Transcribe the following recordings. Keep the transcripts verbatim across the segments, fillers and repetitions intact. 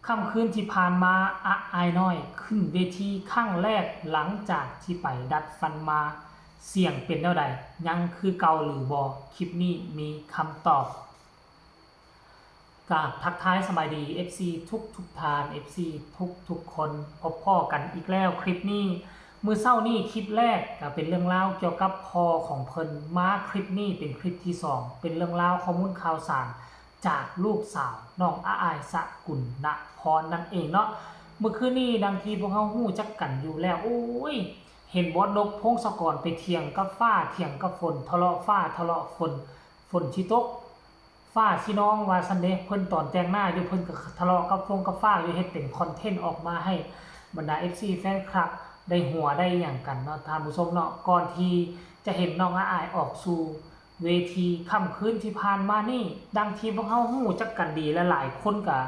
ค่ำคืนที่ผ่านมา อะอายน้อยขึ้นเวทีครั้งแรกหลังจากที่ไปดัดฟันมา เสียงเป็นแนวใด ยังคือเก่าหรือบ่ คลิปนี้มีคำตอบ กราบทักทายสบายดี เอฟซี ทุกทุกท่าน เอฟซี ทุกทุกคน พบพ้อกันอีกแล้วคลิปนี้ มื้อเช้านี้คลิปแรกก็เป็นเรื่องราวเกี่ยวกับพ่อของเพิ่น มาคลิปนี้เป็นคลิปที่สอง เป็นเรื่องราวข้อมูลข่าวสารจากลูกสาวน้องอะอาย สกุณพรนั่นเองเนาะ มื้อคืนนี้ดังที่พวกเฮาฮู้จักกันอยู่แล้ว โอ้ย เห็นบอสนก พงศกร ไปเถียงกับฟ้า เถียงกับฝน ทะเลาะฟ้า ทะเลาะฝน ฝนสิตก ฟ้าสินองว่าซั่นเด้ เพิ่นตอนแต่งหน้าอยู่ เพิ่นก็ทะเลาะกับฟงกับฟ้าอยู่ เฮ็ดเป็นคอนเทนต์ออกมาให้บรรดา เอฟซี แฟนคลับได้หัวได้หยังกันเนาะ ท่านผู้ชมเนาะ ก่อนที่จะเห็นน้องอะอายออกสู่เวทีค่ำคืนที่ผ่านมานี่ ดังที่พวกเฮาฮู้จักกันดี และหลายคนก็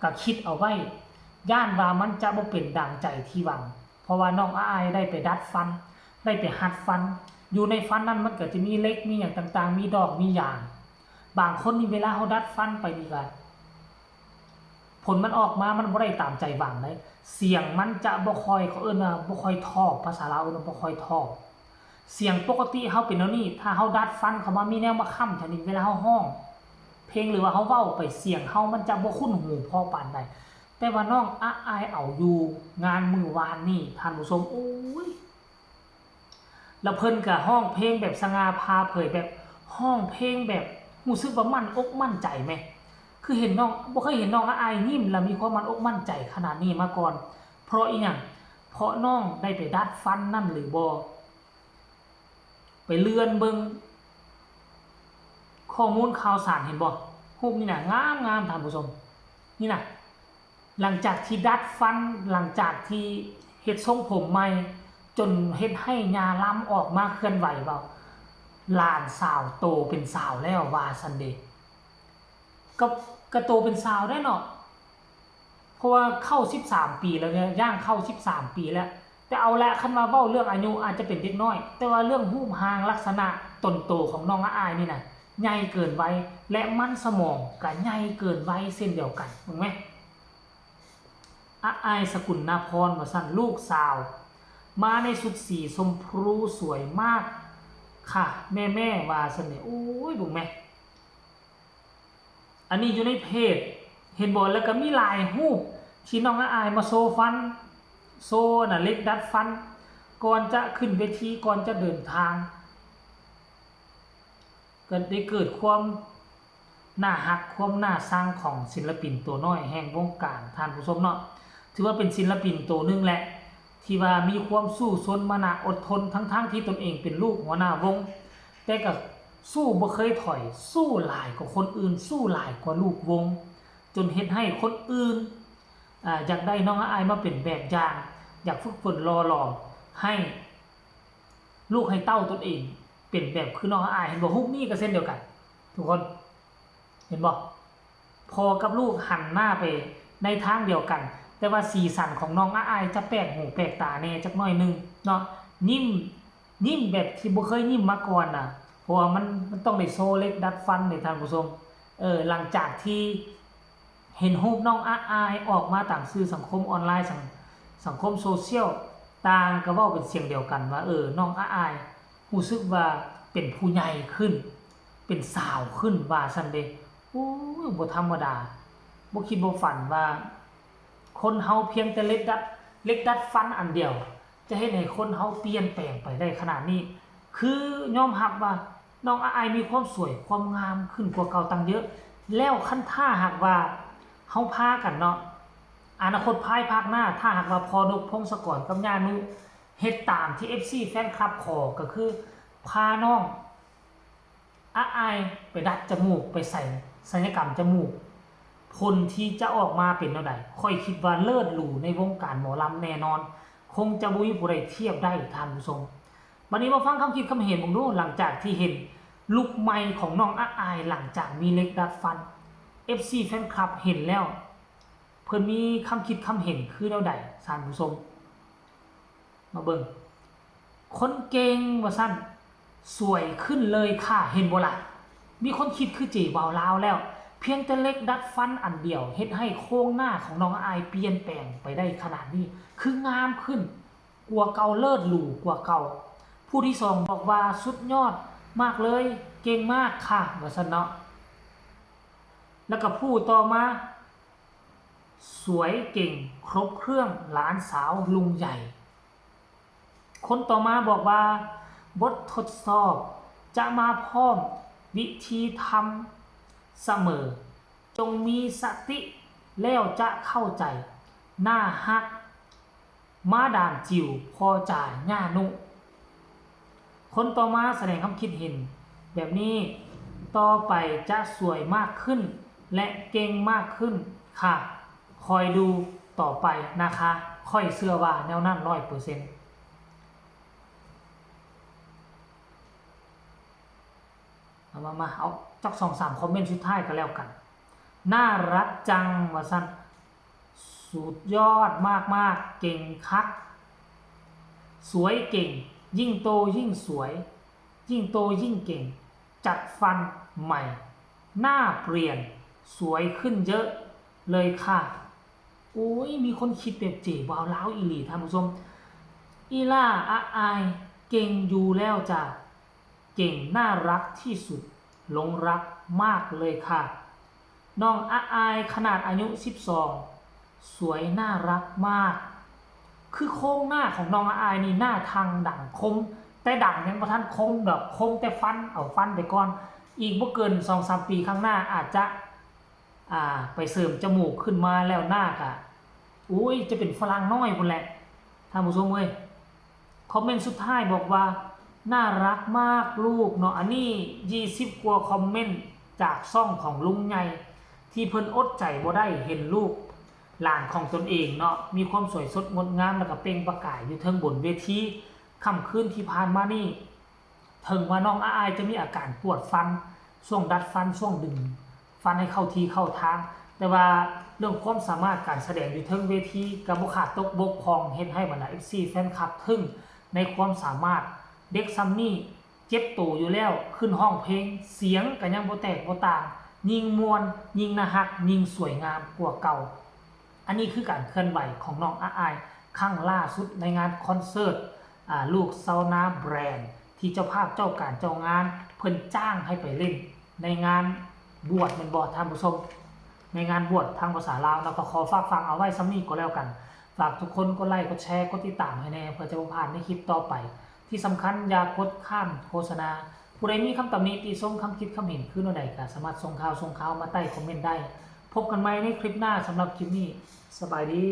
ก็คิดเอาไว้ ย้านว่ามันจะบ่เป็นดังใจที่หวัง เพราะว่าน้องอะอายได้ไปดัดฟัน ได้ไปหัดฟัน อยู่ในฟันนั้นมันก็จะมีเหล็ก มีหยังต่างๆ มีดอก มียาง บางคนนี่เวลาเฮาดัดฟันไปนี่ก็ ผลมันออกมามันบ่ได้ตามใจหวังเด้ เสียงมันจะบ่ค่อย เขาเอิ้นว่าบ่ค่อยทอบ ภาษาลาวเอิ้นว่าบ่ค่อยทอบ เสียงปกติเฮาเป็นแนวนี้ ถ้าเฮาดัดฟันเข้ามามีแนวมาค้ำแถวนี้ เวลาเฮาฮ้องเพลงหรือว่าเฮาเว้าไป เสียงเฮามันจะบ่คุ้นหูพอปานใด แต่ว่าน้องอะอายเอาอยู่ งานมื้อวานนี่ ท่านผู้ชม โอ้ย แล้วเพิ่นก็ฮ้องเพลงแบบสง่าผ่าเผย แบบฮ้องเพลงแบบรู้สึกว่ามั่นอกมั่นใจแหม คือเห็นน้อง บ่เคยเห็นน้องอะอายยิ้มแล้วมีความมั่นอกมั่นใจขนาดนี้มาก่อน เพราะอิหยัง เพราะน้องได้ไปดัดฟันนั่นหรือบ่ ไปเลื่อนเบิ่งข้อมูลข่าวสาร เห็นบ่ รูปนี่น่ะ งามๆ ท่านผู้ชม นี่น่ะ หลังจากที่ดัดฟัน หลังจากที่เฮ็ดทรงผมใหม่ จนเฮ็ดให้หญ้าลำออกมาเคลื่อนไหวเบา หลานสาวโตเป็นสาวแล้วว่าซั่นเด้ ก็ ก็โตเป็นสาวได้เนาะ เพราะว่าเข้าสิบสามปีแล้วเนี่ย ย่างเข้าสิบสามปีแล้ว แต่เอาละ คันว่าเว้าเรื่องอายุอาจจะเป็นเด็กน้อย แต่ว่าเรื่องรูปร่างลักษณะตนโตของน้องอะอายนี่น่ะ ใหญ่เกินวัย และมันสมองก็ใหญ่เกินวัยเช่นเดียวกัน ถูกไหม อะอาย สกุณาพร ว่าซั่น ลูกสาว มาในชุดสีชมพูสวยมากค่ะ แม่ๆ ว่าซั่นนี่ โอ้ย เบิ่งแหม อันนี้อยู่ในเพจ เห็นบ่ แล้วก็มีหลายรูปที่น้องอะอายมาโชว์ฟัน โชว์น่ะ เหล็กดัดฟัน ก่อนจะขึ้นเวที ก่อนจะเดินทาง ก็ได้เกิดความน่าฮัก ความน่าชังของศิลปินตัวน้อยแห่งวงการ ท่านผู้ชมเนาะ ถือว่าเป็นศิลปินตัวหนึ่งแหละ ที่ว่ามีความสู้ชนมานะอดทน ทั้งๆ ที่ตนเองเป็นลูกหัวหน้าวง แต่ก็สู้บ่เคยถอย สู้หลายกว่าคนอื่น สู้หลายกว่าลูกวง จนเฮ็ดให้คนอื่น อ่า อยากได้น้องอะอายมาเป็นแบบอย่าง อยากฝึกฝนหล่อหลอมให้ลูกให้เต้าตนเองเป็นแบบคือน้องอะอาย เห็นบ่ รูปนี้ก็เช่นเดียวกัน ทุกคน เห็นบ่ พ่อกับลูกหันหน้าไปในทางเดียวกัน แต่ว่าสีสันของน้องอะอายจะแปลกหูแปลกตาแน่จักหน่อยหนึ่งเนาะ ยิ้ม ยิ้มแบบที่บ่เคยยิ้มมาก่อนน่ะ เพราะว่ามัน มันต้องได้โชว์เหล็กดัดฟันนี่ ท่านผู้ชม เออ หลังจากที่เห็นรูปน้องอะอายออกมาตามสื่อสังคมออนไลน์ สัง สังคมโซเชียล ต่างก็เว้าเป็นเสียงเดียวกันว่า เออ น้องอะอายรู้สึกว่าเป็นผู้ใหญ่ขึ้น เป็นสาวขึ้น ว่าซั่นเด้ โอ้ย บ่ธรรมดา บ่คิดบ่ฝันว่า คนเฮาเพียงแต่เหล็กดัด เหล็กดัดฟันอันเดียว จะเฮ็ดให้คนเฮาเปลี่ยนแปลงไปได้ขนาดนี้ คือยอมรับว่าน้องอะอายมีความสวยความงามขึ้นกว่าเก่าตั้งเยอะ แล้วคันถ้าหากว่าเฮาพากันเนาะ อนาคตภายภาคหน้า ถ้าหากว่าพ่อนก พงศกร กับย่านุ เฮ็ดตามที่ เอฟซี แฟนคลับขอ ก็คือพาน้อง อะอายไปดัดจมูก ไปใส่ศัลยกรรมจมูก ผลที่จะออกมาเป็นแนวใด ข้อยคิดว่าเลิศหรูในวงการหมอลำแน่นอน คงจะบ่มีผู้ใดเทียบได้ ท่านผู้ชม บัดนี้มาฟังคำคิดคำเห็นเบิ่งดู หลังจากที่เห็นลุคใหม่ของน้องอะอาย หลังจากมีเหล็กดัดฟัน เอฟซี แฟนคลับเห็นแล้ว เพิ่นมีคำคิดคำเห็นคือแนวใด ท่านผู้ชม มาเบิ่ง คนเก่งว่าซั่น สวยขึ้นเลยค่ะ เห็นบ่ล่ะ มีคนคิดคือเจบ่าวลาวแล้ว เ เพียงแต่เหล็กดัดฟันอันเดียวเฮ็ดให้โครงหน้าของน้องอายเปลี่ยนแปลงไปได้ขนาดนี้ คืองามขึ้นกว่าเก่า เลิศหรูกว่าเก่า ผู้ที่สองบอกว่าสุดยอดมากเลย เก่งมากค่ะ ว่าซั่นเนาะ แล้วก็ผู้ต่อมา สวยเก่งครบเครื่องหลานสาวลุงใหญ่ คนต่อมาบอกว่าบททดสอบจะมาพร้อมวิธีทำเสมอ จงมีสติแล้วจะเข้าใจ น่าฮัก มาดามจิ๋ว พ่อจ๋า ย่านุ คนต่อมาแสดงความคิดเห็นแบบนี้ ต่อไปจะสวยมากขึ้น และเก่งมากขึ้นค่ะ คอยดูต่อไปนะคะ ข้อยเชื่อว่าแนวนั้น ร้อยเปอร์เซ็นต์ เอามามาเอาจักสองสามคอมเมนต์สุดท้ายก็แล้วกัน น่ารักจัง ว่าซั่น สุดยอดมากๆ เก่งคัก สวยเก่ง ยิ่งโตยิ่งสวย ยิ่งโตยิ่งเก่ง จัดฟันใหม่ หน้าเปลี่ยน สวยขึ้นเยอะเลยค่ะ โอ้ย มีคนคิดแบบเจ๋บ่าวลาวอีหลีท่านผู้ชม อีหล่าอะอาย เก่งอยู่แล้วจ้ะ เก่งน่ารักที่สุด หลงรักมากเลยค่ะ น้องอะอายขนาดอายุสิบสอง สวยน่ารักมาก คือโครงหน้าของน้องอะอายนี่หน้าทางดังคม แต่ดังยังบ่ทันคมดอก คมแต่ฟัน เอาฟันไปก่อน อีกบ่เกินสองสามปีข้างหน้าอาจจะ อ่า ไปเสริมจมูกขึ้นมาแล้วหน้ากะ อุ้ย จะเป็นฝรั่งน้อยพุ้นแหละ ท่านผู้ชมเอ้ย คอมเมนต์สุดท้ายบอกว่า น่ารักมากลูกเนาะ อันนี้ยี่สิบกว่าคอมเมนต์จากช่องของลุงใหญ่ ที่เพิ่นอดใจบ่ได้เห็นลูกหลานของตนเองเนาะ มีความสวยสดงดงาม แล้วก็เปล่งประกายอยู่เทิงบนเวที ค่ำคืนที่ผ่านมานี่ ถึงว่าน้องอะอายจะมีอาการปวดฟัน ช่วงดัดฟัน ช่วงดึงฟันให้เข้าที่เข้าทาง แต่ว่าเรื่องความสามารถการแสดงอยู่เทิงเวทีก็บ่ขาดตกบกพร่อง เฮ็ดให้บรรดา เอฟซี แฟนคลับทึ่งในความสามารถ เด็กส่ำนี้เจ็บโตอยู่แล้ว ขึ้นร้องเพลง เสียงก็ยังบ่แตกบ่ต่าง ยิ่งม่วน ยิ่งน่าฮัก ยิ่งสวยงามกว่าเก่า อันนี้คือการเคลื่อนไหวของน้องอะอาย ครั้งล่าสุดในงานคอนเสิร์ต อ่า ลูกชาวนาแบรนด์ ที่เจ้าภาพเจ้าการเจ้างานเพิ่นจ้างให้ไปเล่นในงานบวชแม่นบ่ท่านผู้ชม ในงานบวชทางภาษาลาว แล้วก็ขอฝากฟังเอาไว้ส่ำนี้ก็แล้วกัน ฝากทุกคนกดไลค์ กดแชร์ กดติดตามให้แน่ เพื่อจะบ่พลาดในคลิปต่อไป ที่สำคัญอย่ากดข้ามโฆษณา ผู้ใดมีคำตำหนิติชม คำคิดคำเห็นคือแนวใดก็สามารถส่งข่าวส่งข่าวมาใต้คอมเมนต์ได้ พบกันใหม่ในคลิปหน้า สำหรับคลิปนี้ สบายดี